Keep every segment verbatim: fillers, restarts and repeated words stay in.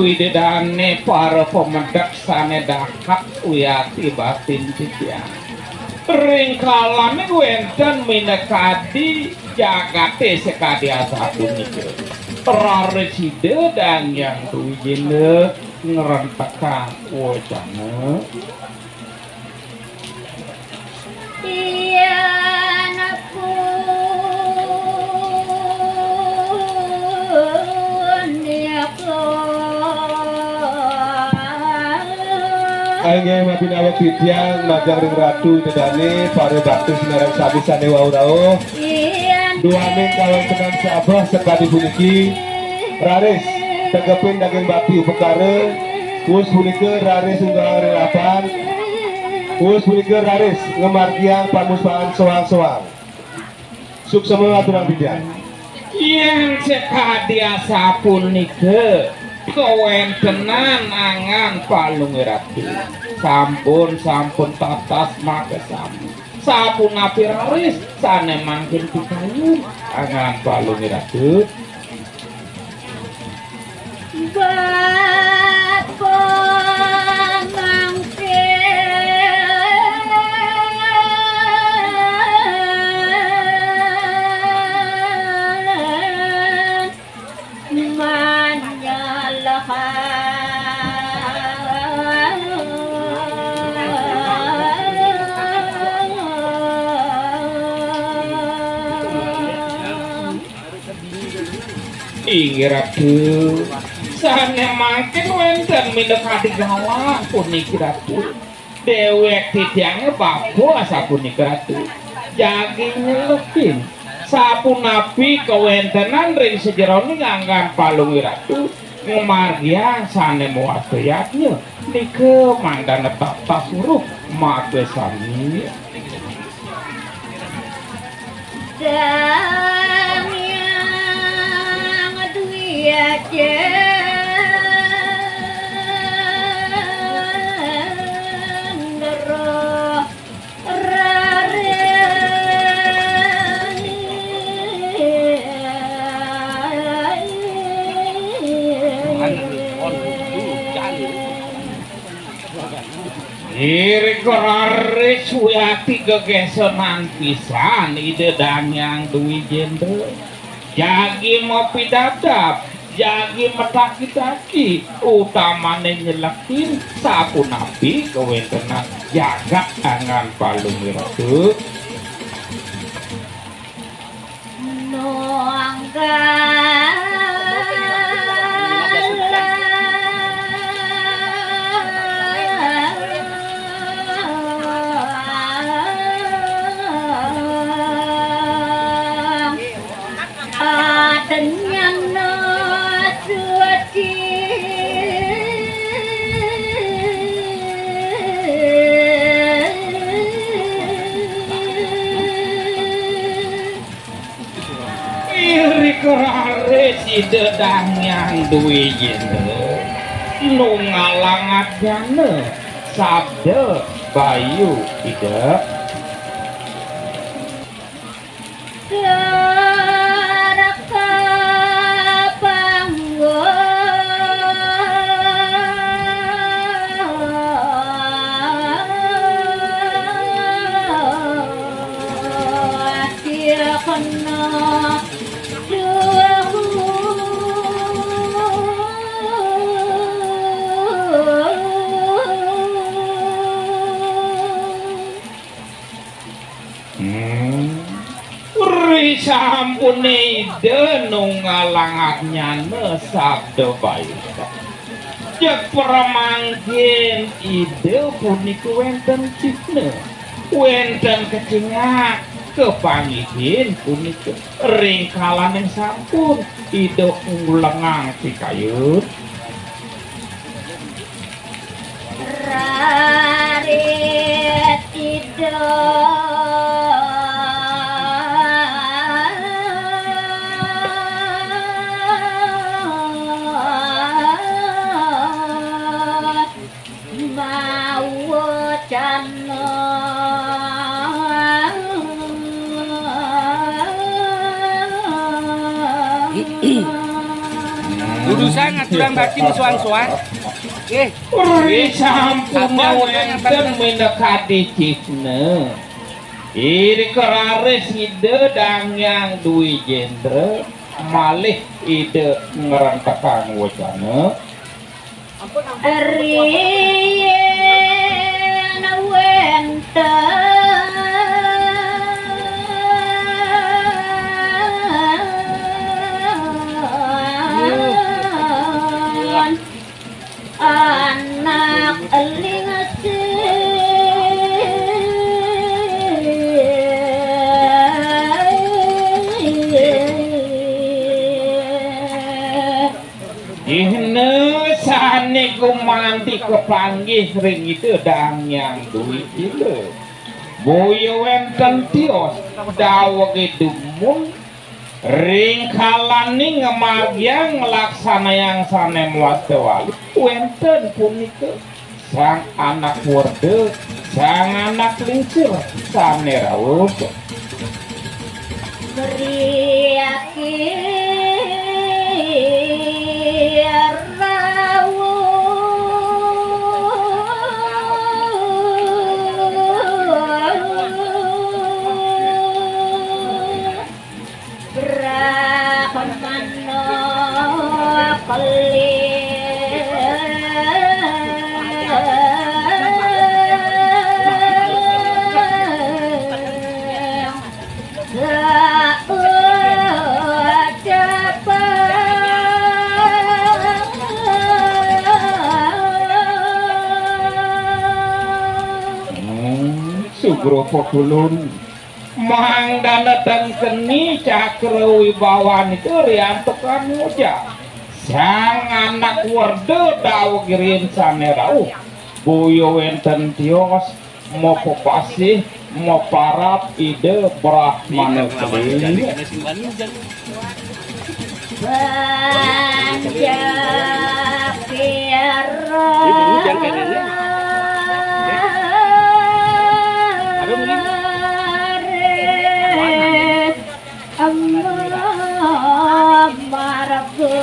Ida dane para pamedek sane dahat wiakti batin titiang. Ring kalane wenten minakadi jagate sakadi asapunika. Raris Ida Dang Hyang Dwijendra ngrentekang wacana. Yen punika. Inggih, mapinawek titiang majeng ring Ratu Ida Dane, para bakti sinareng sami sane wau rauh. Duaning kawentenan sabeh sakadi puniki, raris tegepin daging bakti upakara, wus punika raris unggahang rerapan, wus punika raris ngamargiang pamuspahan soang-soang. Suksema aturang titiang. Yen sakadi asapunika kawentenan angan Palungguh Ratu, sampun, sampun tatas makasami. Sapunapi raris sane mangkin pikayun angan Palungguh Ratu? Bapa mangkin manyalahan. Inggih Ratu, sane mangkin wenten minakadi galah puniki Ratu. Dewek titiange bapa asapunika Ratu. Jagi nyelekin. Sapunapi kawentenan ring sajeroning anggan Palungguh Ratu ngamargiang sane mawasta yadnya, nika mangdane tatas uruh makasami. Dang Hyang Dwijendra. Irika raris wiakti gegesenan pisan Ida Dang Hyang Dwijendra. Jagi mapidabdab, jagi mataki-taki, utamane nyelekin sapunapi kawentenan jagat anggan Palungguh Ratu. Nunggal adenyana suci. Irika raris Ida Dang Hyang Dwijendra nunggalang adnyana sabda bayu Ida. Saraka panggung. Dia kena Hmm. Risampune Ida nunggalang adnyana sabda baita. Jeg pramangkin Ida punika wenten cihna, wenten kecingak, kapanggih punika ring kalaning sampun Ida ngulengang pikayun. Raris Ida mawacana. Susah ngaturang bacing soang-soang. Eh, Ri sampun wénten minakadi cihna. Iri kararis Ida Dang Hyang Dwi Jendra malih Ida ngrentekang wacana. Ri yén wénten anak lingsir. Ihna sané gumanti kapanggih ring Ida Dang Hyang Dwi Jendra. Boya wénten tios dawegé dumun ring kalaning ngamargiang nglaksanayang sané mawasta wali, wénten punika sang anak werda, sang anak lingsir sané rauh. Mriaki rauh. Brahmana keling. Saucapan. Hmm, sugrapa kulun. Mangdana tengkeni cakra wibawané riantukan ngujang. Sang anak werda daweg riin sané rauh. Boya wénten tios mapapasih maparab Ida Brahmana Keling. Panjakira. Aduh, ini. Amma marga.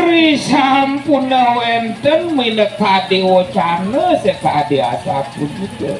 Risampuna wénten minakadi wacana sakadi asapunika.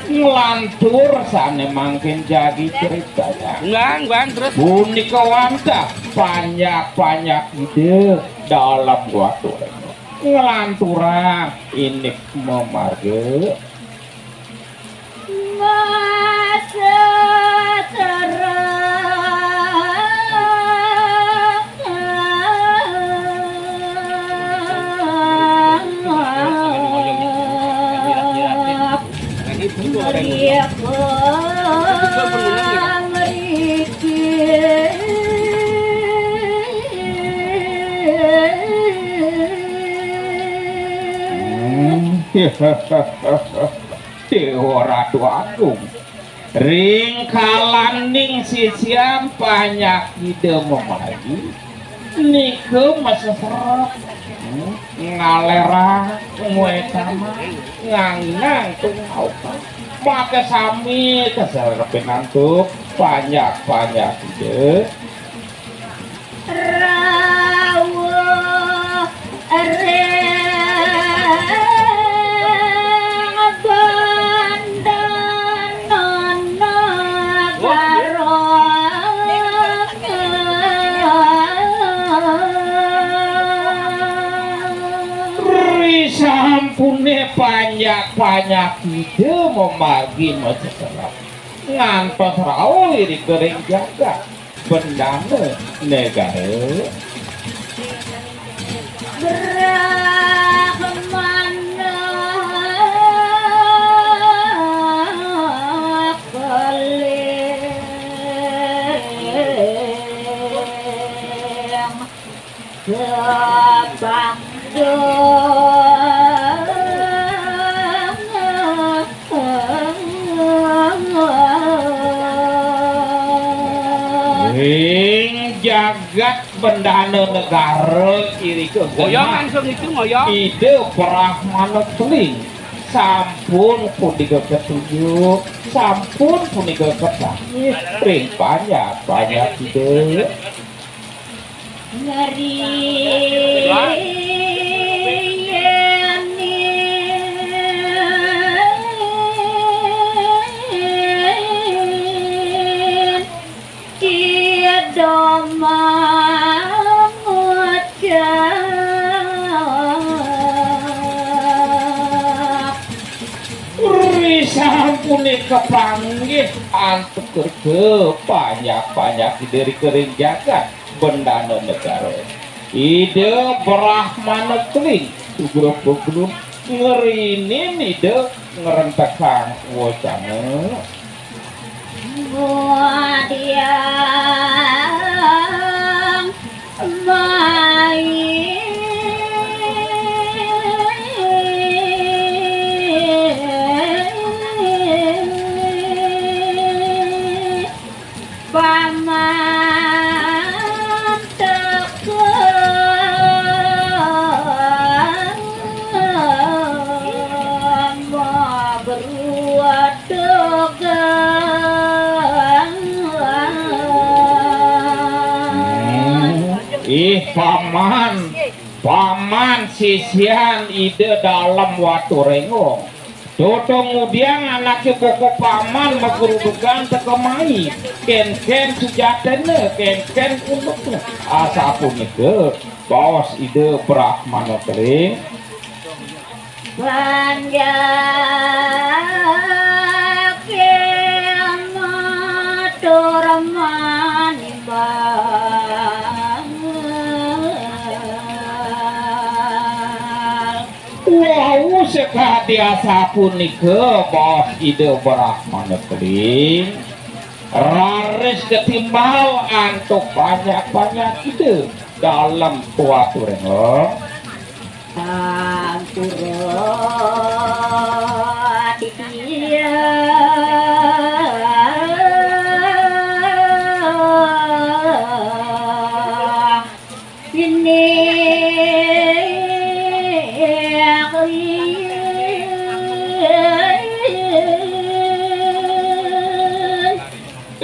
Nglantur sané mangkin jagi critayang. Ulang, Bang, terus. Punika wantah panjak-panjak Ida Dalem Gua Turenga. Nglanturang indik mamarga. Masa Déwa Ratu Agung. Ring kalaning sisian panjak Ida mamargi, nika maseserep, hmm, ngalerang, ngwetamang, nganginang, tungaukan. Makasami kaserepin antuk panjak-panjak Ida. Rawuh ring Bandana Negara. Risampuné panjak-panjak Ida mamargi maseserep. Ngantos rauh irika ring jagat Bandana Negara. Brahmana Keling. Ring jagat Bandana Negara irika ngoyong genah langsung itu ngoyong. Ida Brahmana Keling. Sampun punika katuju, sampun punika ketanggih ring panjak-panjak Ida. Ngeri yen Ida mangecap. Risampunika panggih antuk kerta panjak-panjak Ida ring jagat Bendana Negara. Ida Brahmana Keling, sugra pagulun, ngrinin Ida ngrentekang wacana. Ngudiang mai Paman teka maberuat dagang. Hmm. Ih, Paman, Paman sisian Ida Dalem Watu Renggong. Tutung ngudiang anake buka Paman magrudugan teka mai. Kenken sujatine, kenken undukne. Asapunika baos Ida Brahmana Keling. Panjake matur manimbang. Wau sakadi asapunika baos Ida Brahmana Keling, raris katimbal antuk panjak-panjak Ida Dalem Watu Renggong. Ampura titiang. Ini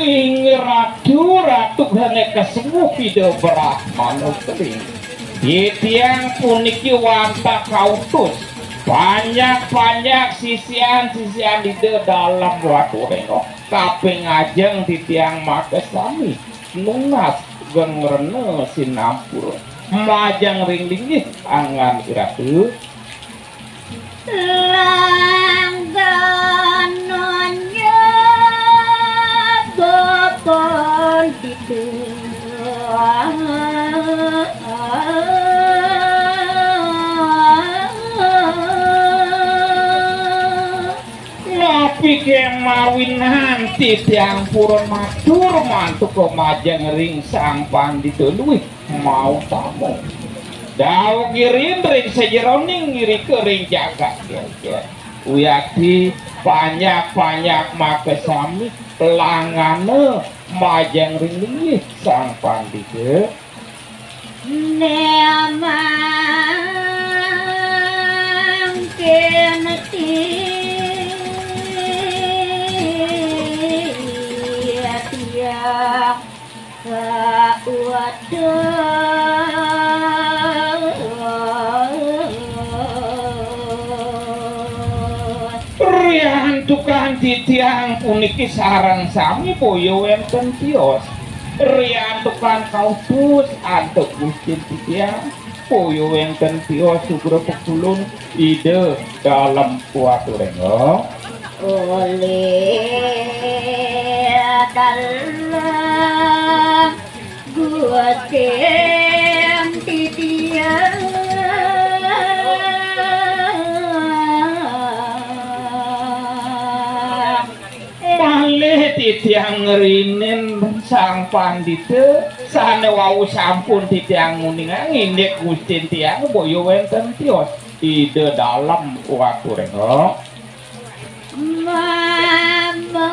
Inggih Ratu, Ratu Gane Kesemu Ida Brahmana Keling. Titiang puniki wantah kautus panjak-panjak sisian-sisian Ida Dalem Watu Renggong. Kaping ajeng titiang makasami nunas geng rena sinampura majeng ring linggih anggan Iratu. Langganannya bapandita. Napi kemawinan titiang purun matur mantuka majeng ring Sang Pandita luih mautama. Dauh ngirin ring sajeroning ngirika ring jagat geger. Wiakti panjak-panjak makasami langgana majeng ring linggih Sang Pandita. Nemang keneti tiang. Riantukan titiang puniki sareng sami boya wenten tios. Riantukan kautus antuk Gustin titiang boya wenten tios sugra pekulun Ida Dalem Watu Renggong. Olih Dalem Gustin titiang. Malih titiang ngrinin Sang Pandita sane wau sampun titiang nguningang indik Gustin tiang boya wenten tios Ida Dalem Watu Renggong. Mamandake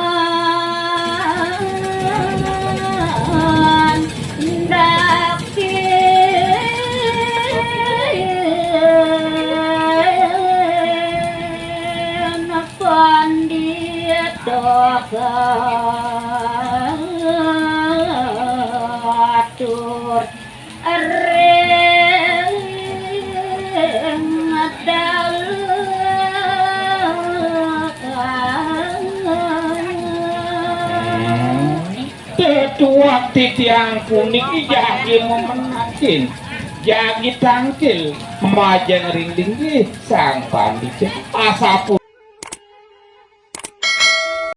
Tuak titiang puniki jagi memenakin, jagi tangkil, majeng ring linggih Sang Pandita. Asapu